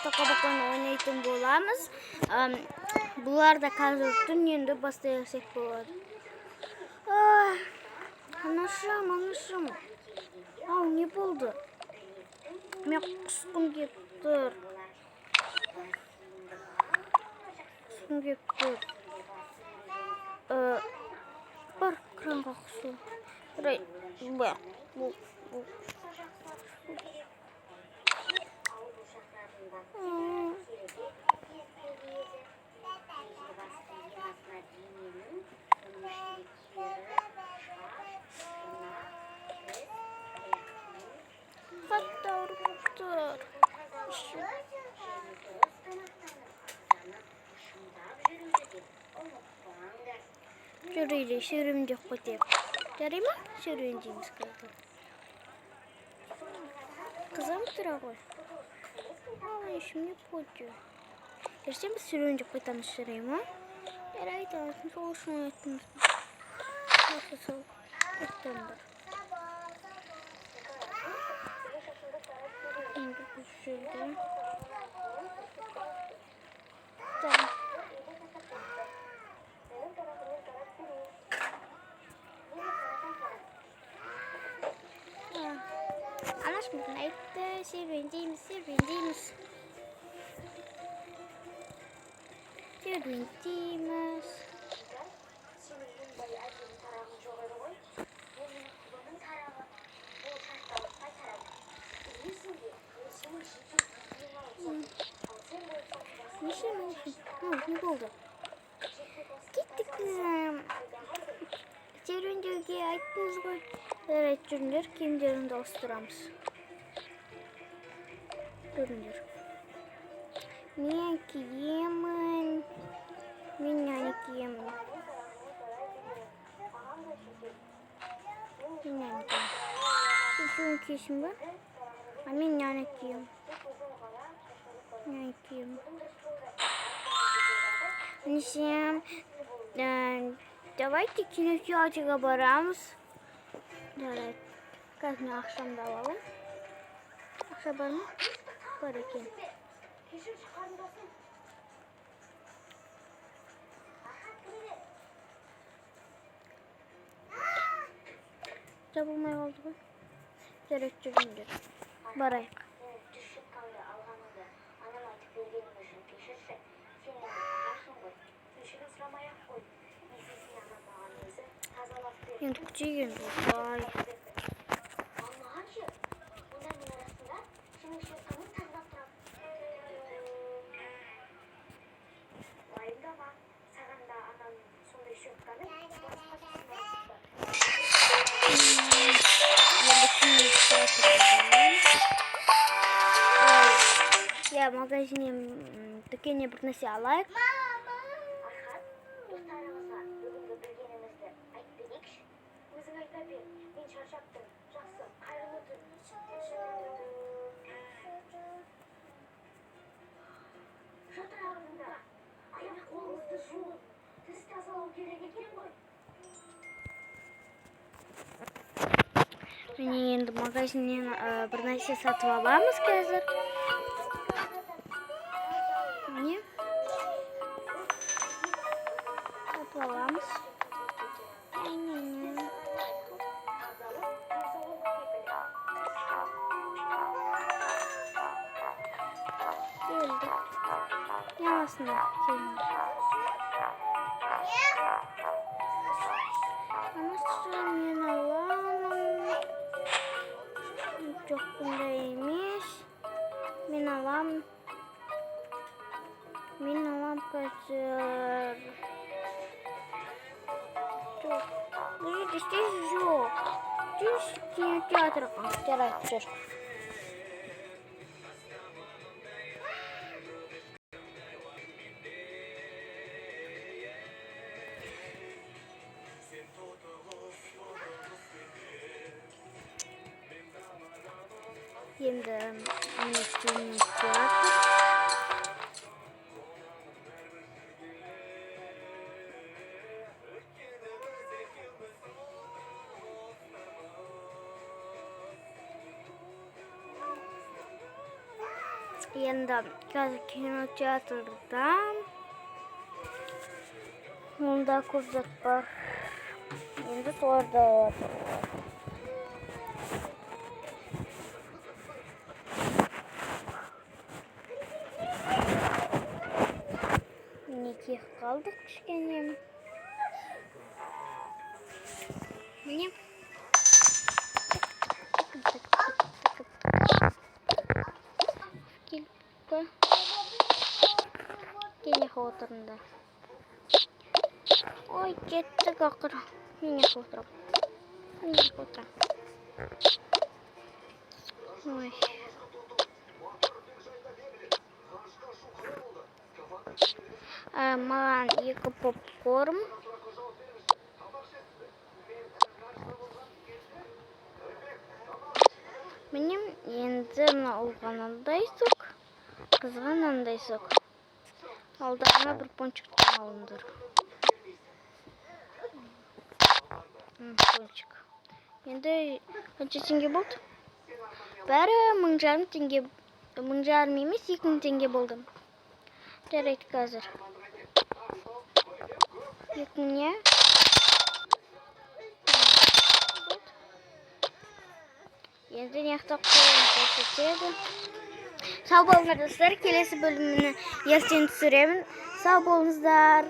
Тока Боканы ойнайтын боламыз. Бұлар да қазір түн, енді бастай берсек болады. Анашым, анашым. Ау, не болды? Мен құсқым келіп тұр. Құсқым келіп тұр. Бар кранға құсу. Жарай, бұл, бұл, бұл. Қатты ауырып тұр. Ішім. Жүр үйде серуендеп қайтайық. Жарай ма? Серуендейміз қазір. Қызым тұра ғой. Ал, ішім не болды? Ертең біз серуендеп қайтамыз, жарай ма? Жарайды, сол үшін айттым. Осы сол. Ұйықтаңдар. Енді бұл жерде. Так. Анашым бүгін айтты, серуендейміз, серуендейміз. Серуендейміз. Неше, неше? Не болды? Кеттік біз серуендеуге, айттыңыз ғой. Жарайды, жүріңдер, киімдеріңді ауыстырамыз. Жүріңдер. Мен киемін. Мен нені киемін? Мен нені киемін? Сен шуын киесің ба? А мен нені киемін? Нені киемін? Несем, давайте кинотеатрға барамыз. Жарайды. Қазір мен ақшамды алайын. Ақша бар ма? Бар екен. Жабылмай қалды ғой. Жарайды, жүріңдер. Барайық. Енді күтейік енді осылай. Енді кинотеатрға барамыз. Ой, иә, магазиннен, дүкеннен бір нәрсе алайық. Архат, достарыңызға бүгінгі білгенімізді айтып берейікші. Өзің айта бер, мен шаршап тұрмын. Жақсы, қайырлы түн. Жатыр алдында. Аяқ қолыңызды жуып, тіс тазалау керек екен ғой. Міне, енді магазиннен бір нәрсе сатып аламыз қазір. Міне. Сатып аламыз. Әне-не. Тазалық, денсаулық кепілі. Келдік. Не аласыңдар? Келіңдер. Анасы, мен аламын. Жоқ, бұндай емес. Мен аламын. Мен алам қазір. Жоқ. Бұл жерде ештеңе жоқ. Жүрші кинотеатрға. Жарайды, жүр. Енді міне, кинотеатр. Енді қазір кинотеатрда, онда көп зат бар. Енді соларды алады. Мінекей, қалдық кішкене. Міне. Тік, тік, тік, тік, тік. Келіп кене отырыңдар. Ой, кеттік ақыры. Мен жаққа отырамын. Мен жаққа отырамын. Ой. Маған екі попкорн. Міне, енді мына ұлға мынандай сок, қызға мынандай сок. Алдарына бір пончиктен алыңдар. Пончик. Енді қанша теңге болды? Бәрі 1500 теңге, 1500 емес, 2000 теңге болды. Жарайды, қазір. 2000, иә? Болды. Енді мына жақта қолын көрсетеді. Сау болыңдар, достар. Келесі бөлімini ертең түсіремін. Сау болыңыздар.